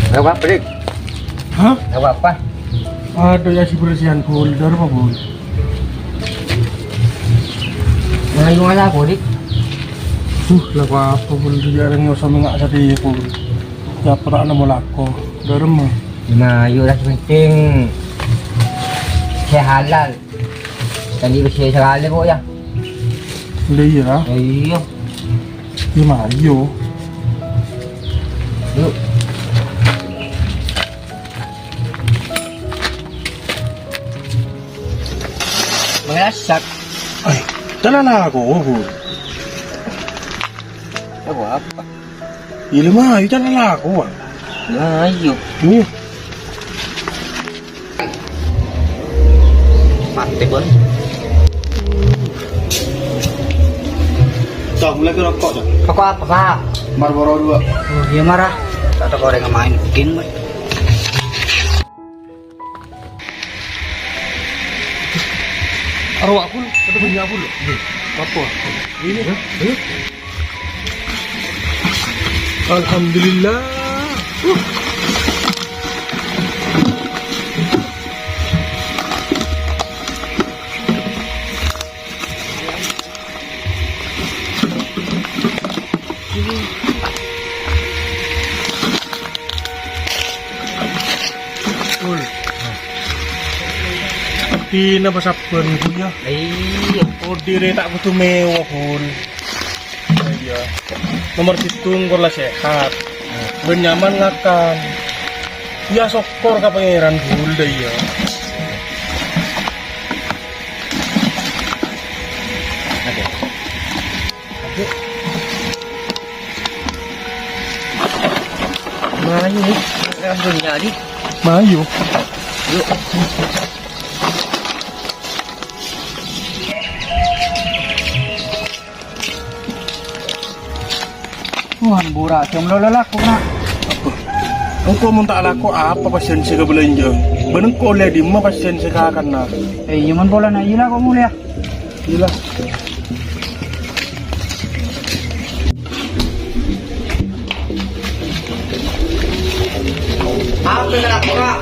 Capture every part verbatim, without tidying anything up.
Nggak apa-apa, Dik. Hah? Nggak apa-apa. Aduh, ya, si bersihan, Bul. Dari apa, Bul? Nah, lu nggak apa, Dik? Duh, lah apa, Bul? Dia orang yang usah mengak tadi, Bul. Ya, apa tak nemu lako? Dari mana? Nah, yuk, lah, penting saya halal. Tadi bersih sekali, kok, ya? Udah iya, lah. Ya, iya. Gimana, yo? Yuk. Merasak. Ay, tenan aku, Bu. Apa, apa? Iya, lumayan, tenan aku, Bang. Nah, iya. Iya. Mati, Bos. Cok, mulai ke rokok, Cok. Rokok apa, Pak? Marlboro dua. Oh, iya, marah. Tak ada orang yang main game, Pak. Arwah aku, ada bunyi apa, lo? Apa? Ini. Alhamdulillah. Bul. Dina pas sabbhân, Bul, ya. Iya. Odhi' rè ta' kodhu mèwah, Bul. Iya. Nomor sèttong kor la sehat. Bân nyaman ngakan. Ya, sokkor ka Pangèran, Bul, dâ' iyâ. Oke. Mayu, nih. Langsung jadi. Mayu. Yuk. Wah, bura, jam lo lelaku, nak. Engko' mon ta' alako apa pasèn sè kabâlânjhâ? Bân engko' ollè dimma pasèn sè kakanna? Eh, iya, mon polana, iya, lako molèya. Gila. Apa yang lapor, Kak?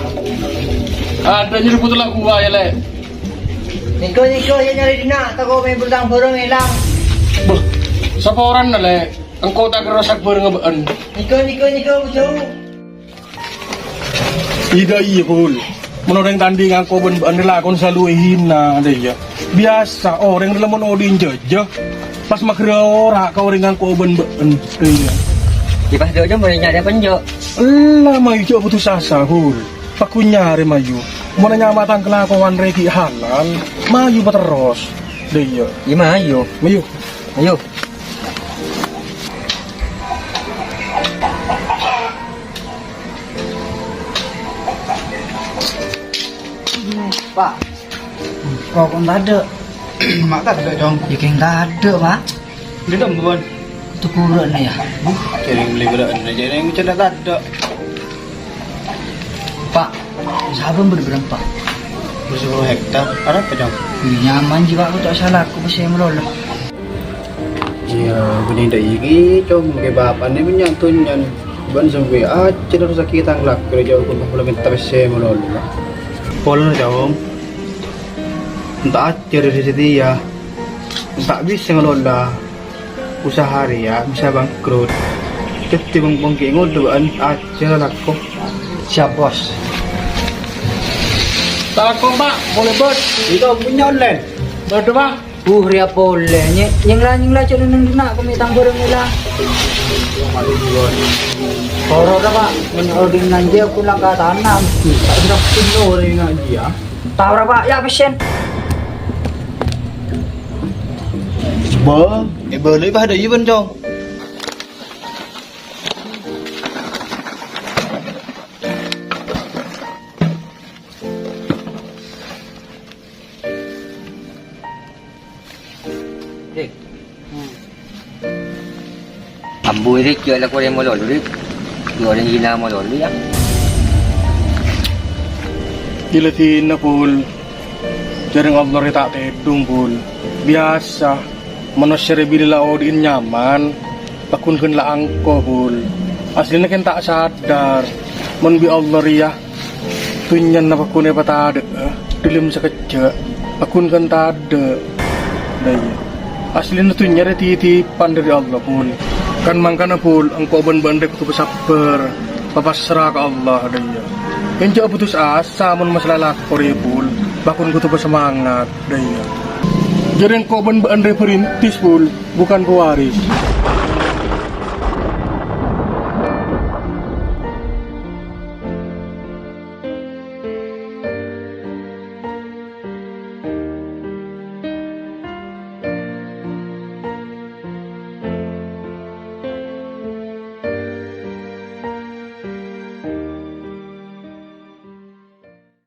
Ada nyeruput lagu aja, Le. Niko, niko, ya nyari dina, tako mè bhârâng-bhârâng èlang. Bâh, sapa orèngnga, Le? Engko' ta' kèra sak bhârâng bâ'en. Niko, niko, niko, jauh. Ida iya, Bul. Mon orèng ta' andi' ngangko' bân bâ'en lakon salu èhina, dâ' iyâ. Biyasa orèng rèya mon odi' jâjâ, pas maghârâ ora ka orèng ngangko' bân bâ'en, dâ' iyâ. Di pas jâjâ mon nyarè apa, Njo? Ella, mayu jhâ' putus asa, Bul. Paggun nyarè, mayu. Mon nyama tang kalakowan rè ghi' halal, mayu paterros, dâ' iyâ. Iya, mayu. Mayu. Ayo. Pak. Kok tadâ'? Mak tadâ', Cong. Ya, kèng tadâ', Pak. Beli dong, Bun. Itu kurang nih, ya. Jadi beli gula, jadi yang macam tadâ'. Pak, sabâ bârâmpa? Bârâmpa? Bârâmpa hektar. Arapa, Cong? Ih, nyaman jiyâ, Pak. Aku ta' sala, aku pèssè malolo. Iyâ, bânnè dâ' iki, Cong. Kè bapa'na bânnya' dhunnyana. Bân sampè' ajjhâ' terros sakètang lako, jhâ' aku pola mènta pèssè malolo. Pola, Cong. Enta' ajjhâ' dâri satèya. Enta' bisa ngalola. Usaha rèya bisa bangkrut. Dhâddhi bâng-, bângkè ngodâ'ân ajjhâ' lako. Siap, Bos. Assalamualaikum, Pak. Polè, Bos. Itu punya online. Bâdâ, Pak. Uh, rèya polè. Nyè-, nyèngla-nyèngla jhâ' neng dhinna' kami tang bhârâng èlang. Toro' dâ, Pak. Mèn odi' nganjhi aku langka tanam. Tak sudah penuh orang ngaji ya. Tao ra, Pak, ya, pèssèn. Bâ, eh, bâlâi, Pak, dâ' iyâ, Bân, Cong. Dik. Ambu, Dik, jhâ' la korè malolo, Dik. Jhâ' orèng ghina malolo, ya. Ghilâ dinah, Bul. Jhârâng Allah rè ta' tèdung, Bul. Biyasa, manossa rè bilâ la odi'ân nyaman, paggun ghân la angko, Bul. Aslina kèng ta' sadar. Mon bi' Allah rèya, dhunnyana pagghun èpatadhâ'â, dhâlem sakejjhâ', pagghun kan tadhâ'. Dâ' iyâ. Asllina dhunnya rèya titipan dâri Allah, Pul. Kan mangkana, Pul, engko' bân bâ'na rèya kodhu pasabbhâr, papassra ka Allah, dâ' iyâ. Enjâ' putus asa mon masalah lako rèya, Pul. Pagghun kodhu pasemangat, dâ' iyâ. Jârèya engko' bân bâ'na rèya perintis, Pul, bukan pewaris.